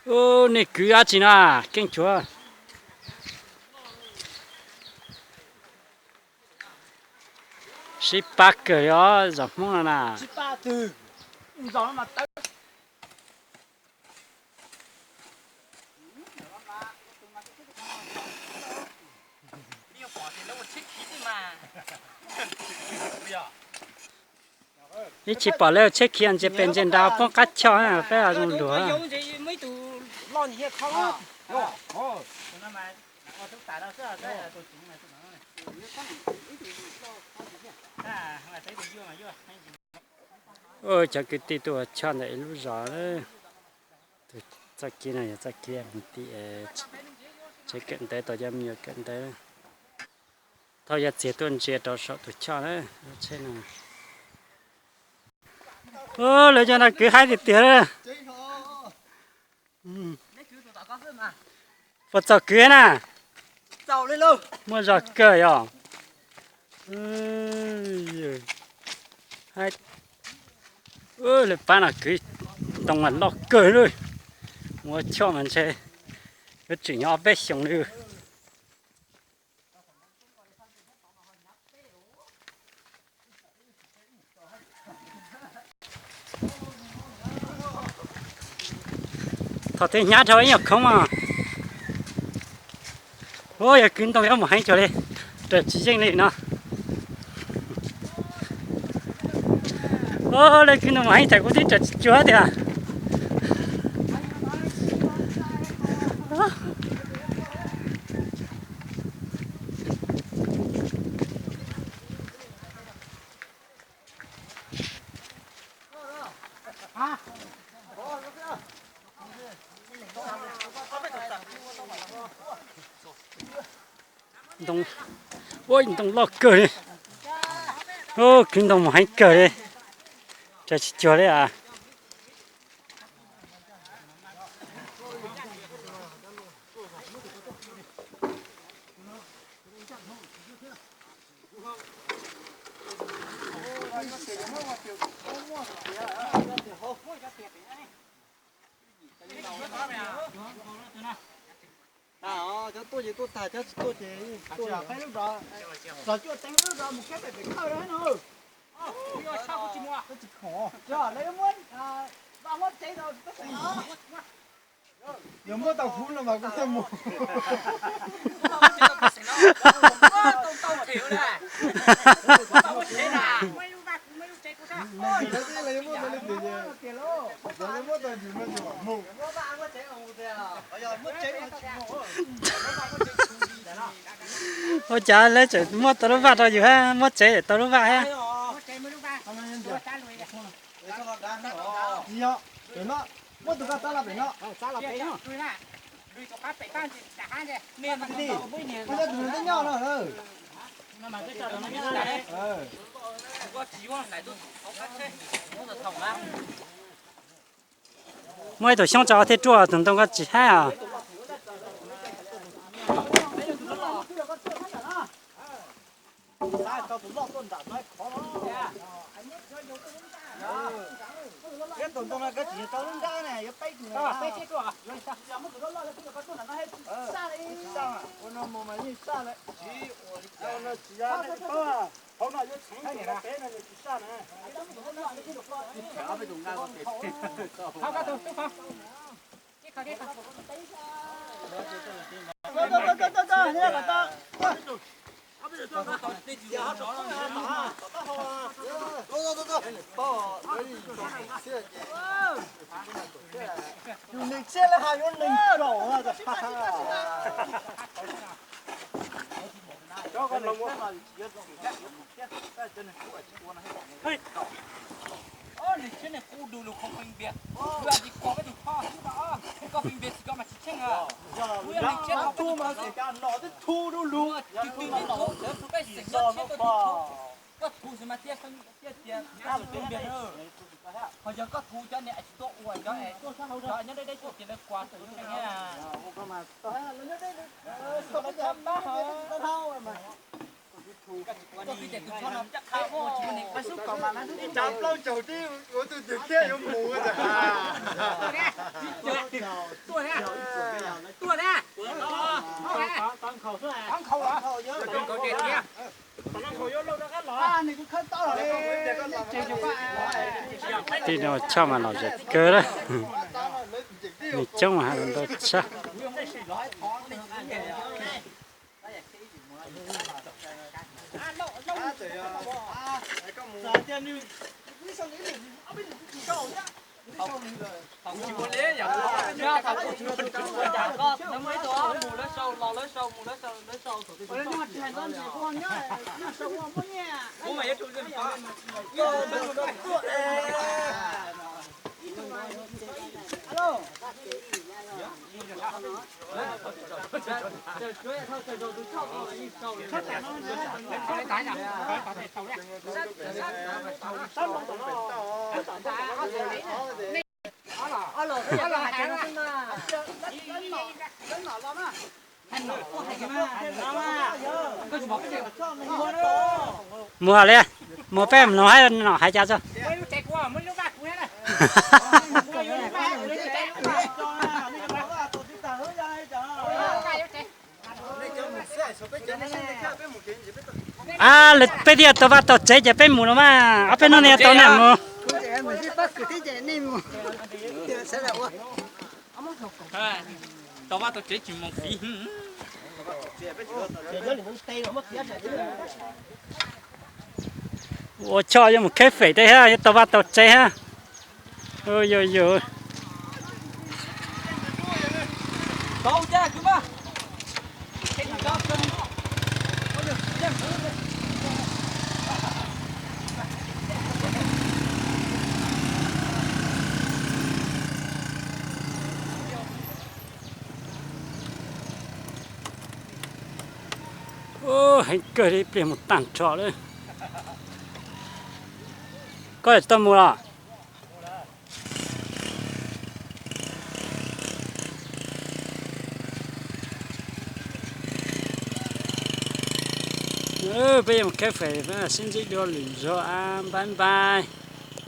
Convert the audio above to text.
Ub, nej kwv dab tsi no, keej tshuav. Sib pab kawg li os, zos Hmoob no na. Ib tsis pom lawv tsheb khiav ntsia pem ntsia nrad poob qab choj peb zoo luag. Cov kwv tij tuaj ua choj ntawm ib lub zos. Tus txoj kev no yog txoj kev mus tim tsev kawm ntawv, tau cov me nyuam kawm ntawv. Thaum yog txiag tuaj ntsia rau saum tus choj na, lub tsheb no. Lawv cov no kwv haib tiag tiag. Puas txaus kwv na? Muaj zog kawg yog. Lawv pab no kwv ntoo mas loj kawg li. Mus ua choj mas ntshe yuav tsum nyob ob peb xyoos li. Thaum twg hnyav dhau ib nyuag khoob mas. Ua yog kwv ntoo yuav mus heev cuag li, raws tsis yeej li no. Ua lawv kwv ntoo mus heev cas kuv twb raws tsis cuag tiag. Ntoo, ua ntoo loj kawg li. Kwv ntoo mus heev kawg li, raws tsis cuag li as. Cov tuaj ces tuaj tag, cov tsis tuaj ces tuaj peb lub zos, zos cuaj teev lub zos mus kiab pem pem khawj no. Lawv muab, muab tsev, yog muab tau huv no mas kuv thiaj mus. Muab tau yus no ces mus. Ua cas lawv tseem muab tau lub vaj rau yus hab, muab tsev tau lub vaj hab. Muab tus koj txav los pem no. Koj cov tus no twb nyob no. Muab ib tug xyoob tso thiaj ruaj, tus ntoo koj tsis haib os. Tus ntoo no koj tsis yog rau lub nrab ne, yuav peb tug ne. Ua no mus mas yeej saj lawm. Tsis ua li cas no tsis yog nej paub, hauv no yuav tseev tus peb no nws tsis saj na. Yus neeg tshiab lawv hais yuav neeg tsaus. Koj thu mas ces ka nom twb thu dub lug. Koj thu mas thiaj tias ho yog koj thu cov niam tsis tuaj ua cov es cov nyob deb deb tuaj ces lawv kuas tus tseeb na. Ib tsoom plaub caug tib ua tus twg thiab yuav mus. Tij no choj mas lom zem kawg lawm. Nws coob mas hais ntau tshaj. Mus li, mus peb mus haib no hais cas tso. A, peb thiaj tau vaj tau tsev ces peb mus los mas, ob peb hnub no tau niam mus. Tau vaj tau tsev tsis mus fiv. Ua choj yuav mus kheb fem teb thiab yuav tau vaj tau tsev thiab. Yus yus. Heev kawg li, ib pliag mus tag nrho lawm. Koj tsis tau mus los? Peb yuav mus kheb fem, sib ntsib dua lwm zaug, bye bye.